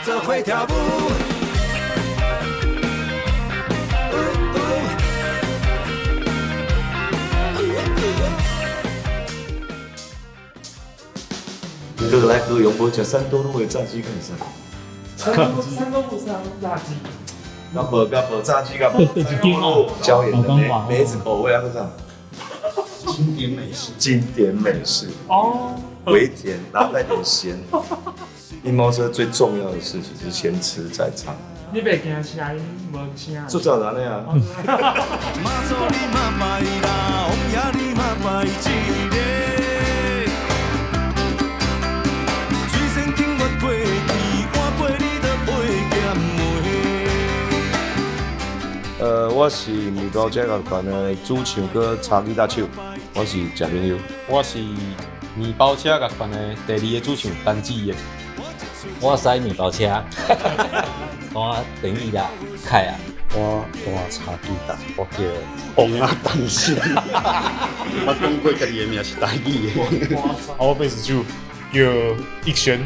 做伙跳舞。你来高雄無食三多路的炸雞，敢會使？三多路上炸雞。那無甲無炸雞，甲無三多路椒鹽的梅子口味啊，閣啥？經典美食。經典美食。哦。微甜，然後帶點鹹。麵包車最重要的事情是先吃再唱。你袂驚聲音無聲？做早安呢啊。媽祖你嘛拜啦，王爺你嘛拜一个。水仙經月過去，換過你就飛劍袂。我是麵包車樂團的主唱閣柴吉他手，我是賈明優。我是麵包車樂團的第二个主唱陳志業。我駛麵包車，我等伊啦，凱啊。我彈柴吉他，我叫王阿丹信。我講過家己的名是台語的。我貝斯手叫逸軒，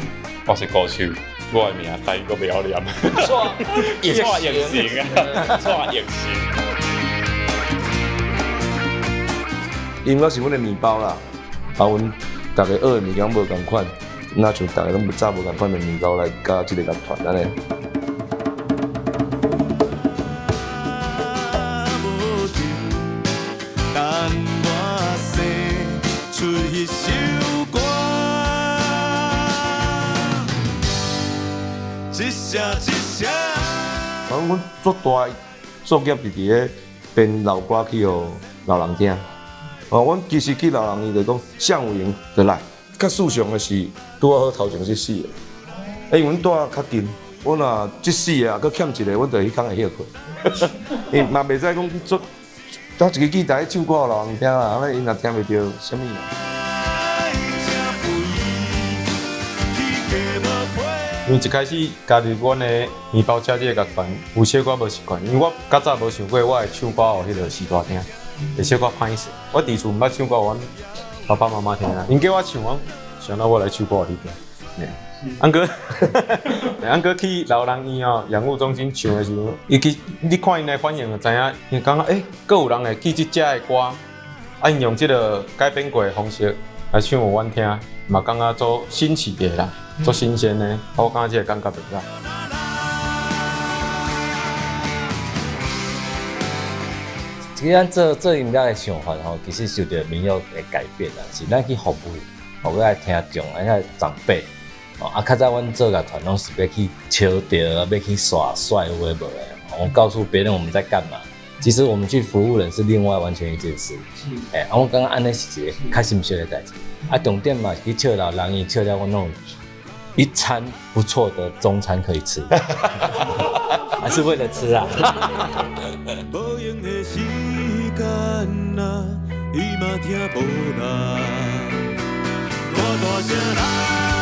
我是歌手，我的名台語閣袂曉念。蔡蔡奕成啊，蔡奕成。音樂是阮的麵包啦，啊，阮逐家學的物件無仝款，若像逐家攏無炸無仝款的麵包來佮這个樂團按呢。無停，等我生出彼首歌，一声一声。反正阮足大的作業是佇咧編老歌去予老人聽。哦，阮其實去老人院就講，啥有閒就來。較事上的是拄仔好頭前這四个，因為阮住較近，阮若這四个閣欠一个，阮就彼工會歇睏。伊嘛袂使講去做，拿一支吉他去唱歌予老人聽啦，按呢𪜶若聽袂著啥物啦。因為一開始加入阮的麵包車這个樂團，有小可無習慣，因為我較早無想過我會唱歌予彼个序大聽，會小可歹勢。我佇厝毋捌唱歌予阮爸爸媽媽聽啊，𪜶叫我唱，我想到我來唱歌予你聽。按過，按過去老人院哦，養護中心唱的時陣，伊其你看𪜶的反應就知影，𪜶感覺欸，閣有人會記這遮的歌，啊，𪜶用這个改編過的方式來唱予阮聽，嘛感覺足新奇的啦，足新鮮的，我感覺這个感覺袂歹。其實咱做做音樂的想法吼，其實受著民樂的改變啦，是咱去服務，服務愛聽眾，愛遐長輩。哦，啊，較早阮做樂團攏是欲去笑著，欲去耍帥有的無的。我告訴別人我們在幹嘛，其實我們去服務人是另外完全一件事。欸，啊，我感覺按呢是一個較心酸的代誌。啊，重點嘛是去笑老人，伊笑了阮攏有一餐不錯的中餐可以吃，還是為了吃啊。無閒的時間啊，伊嘛聽無啦，大大聲啦。